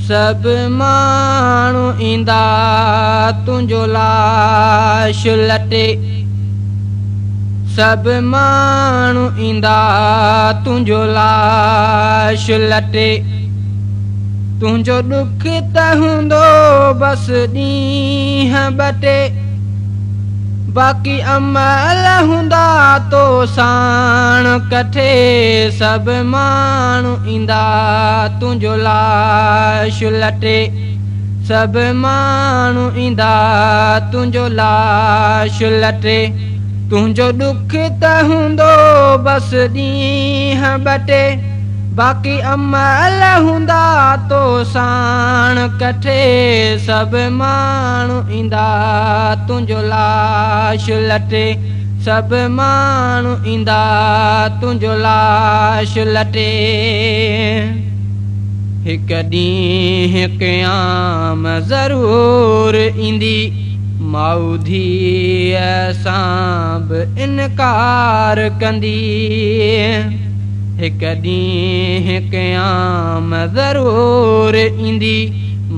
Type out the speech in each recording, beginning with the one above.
سڀ ماڻهو ايندا تنهنجو لاش لٽي. سڀ ماڻهو ايندا تنهنجو لاش لٽي. تنهنجو ڏک ته هوندو بس ڏينهن ٻه ٽي. باقي عمل هوندا تو ساڻ ڪٺي. سڀ ماڻهو ايندا تنهنجو لاش لٽي. سڀ ماڻهو ايندا تنهنجو لاش لٽي. تنهنجو ڏک ته هوندو بس ڏينهن ٻه ٽي. باقي عمل هوندا تو ساڻ ڪٺي. سڀ ماڻهو ايندا تنهنجو لاش لٽي. سڀ ماڻهو ايندا تنهنجو لاش لٽي. هڪ ڏينهن قيام ضرور ايندي. ماء ڌيء سان به انڪار ڪندي. هڪ ڏينهن قيام ضرور ايندي.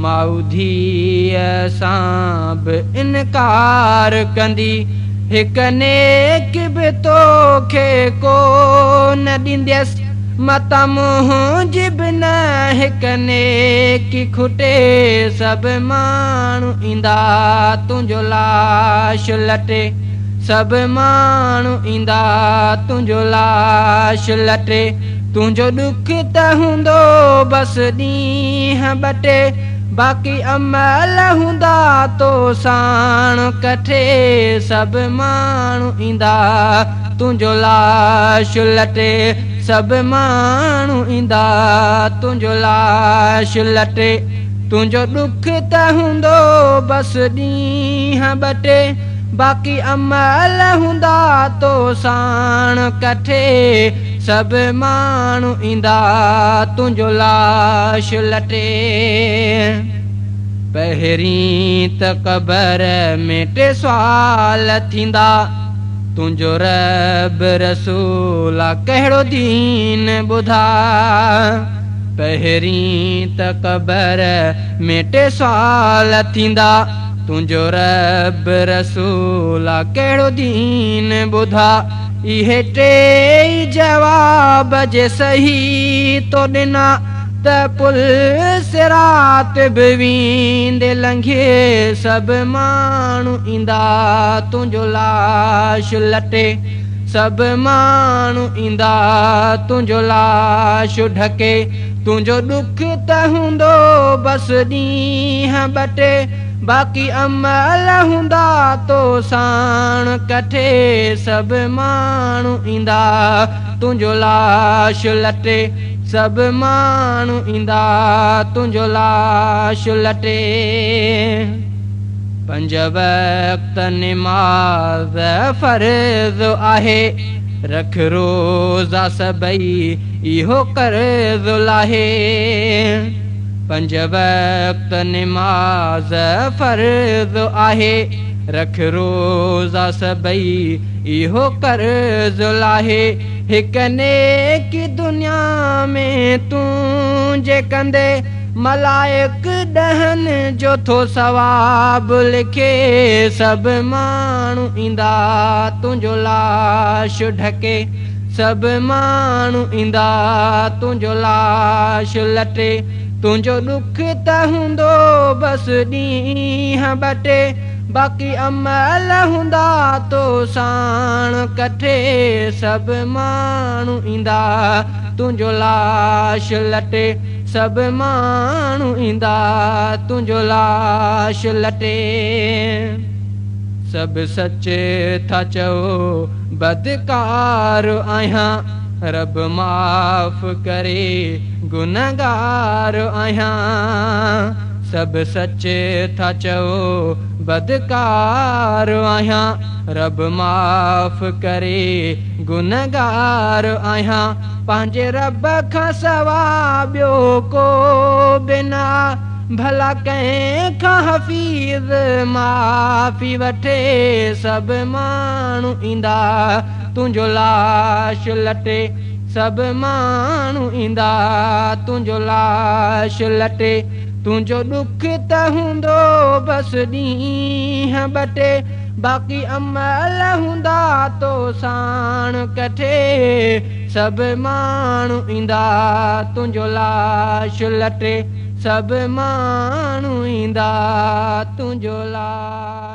ماء ڌيء سان به انڪار ڪندي. هڪ نيڪ به توکي ڪو نه ڏينديس. متان منهنجي به نه هڪ نيڪي کٽي. سڀ ماڻهو ايندا تنهنجو لاش لٽي. سڀ ماڻهو ايندا تنهنجو لاش لٽي. تنهنجو ڏک ته هوندو بس ڏينهن ٻه ٽي. باقي عمل هوندا تو ساڻ ڪٺي. سڀ ماڻهو ايندا تنهنجو لاش لٽي. سڀ ماڻهو ايندا تنهنجو لاش لٽي. تنهنجو ڏک ته هوندو بس ڏينهن ٻه ٽي. باقي عمل هوندا تو ساڻ ڪٺي. سڀ ماڻهو ايندا تنهنجو لاش لٽي. پهرين ته قبر ۾ ٽي سوال ٿيندا. تنهنجو رب رسول آ ڪهڙو دين ٻڌا. پهرين ته قبر ۾ ٽي سوال ٿيندا. تنهنجو رب رسول آ ڪهڙو دين ٻڌا. اهي ٽيئي جواب جي صحيح تو ڏنا. ته پل صراط به ويندي لنگهي. سڀ ماڻهو ايندا تنهنجو لاش لٽي. سڀ ماڻهو ايندا تنهنجو لاش ڍڪي. تنهنجو ڏک ته هوندو بس ڏينهن ٻه ٽي. باقي عمل هوندا تو ساڻ ڪٺي. سڀ ماڻهو ايندا تنهنجو لاش لٽي. سڀ ماڻهو ايندا تنهنجو لاش لٽي. پنج وقت نماز فرض آهي. رک روزا سڀئي اهو قرض لاهي. پنج وقت نماز فرض آهي. رک روزا سڀئي اهو قرض لاهي. هڪ نيڪي دنيا ۾ تون جي ڪندي. ملائڪ ڏهن جو ٿو ثواب لکي. سڀ ماڻهو ايندا تنهنجو لاش ڍڪي. سڀ ماڻهو ايندا تنهنجو لاش لٽي. تنهنجو ڏک ته هوندو بس ڏينهن ٻه ٽي. باقي عمل هوندا تو ساڻ ڪٺي. سڀ ماڻهو ايندا تنهنجو لاش لٽي. سڀ ماڻهو ايندا تنهنجو لاش لٽي. سڀ سچ ٿا چئو بدڪار آهيان. رب معاف ڪري گنهگار آهيان. سڀ سچ ٿا چئو بدڪار آهيان. رب معاف ڪري گنهگار آهيان. پنهنجي رب کان سوا ٻيو ڪو به نه. ڀلا ڪنهن کان حفيظ معافي وٺي. سڀ ماڻهو ايندا تنهنجو لاش لٽي. سڀ ماڻهو ايندا تنهنجو لاش لٽي. تنهنجو ڏک ته هوندو بس ڏينهن ٻه ٽي، باقي عمل هوندا تو ساڻ ڪٺي. سڀ ماڻهو ايندا تنهنجو لاش لٽي، سڀ ماڻهو ايندا تنهنجو لاش.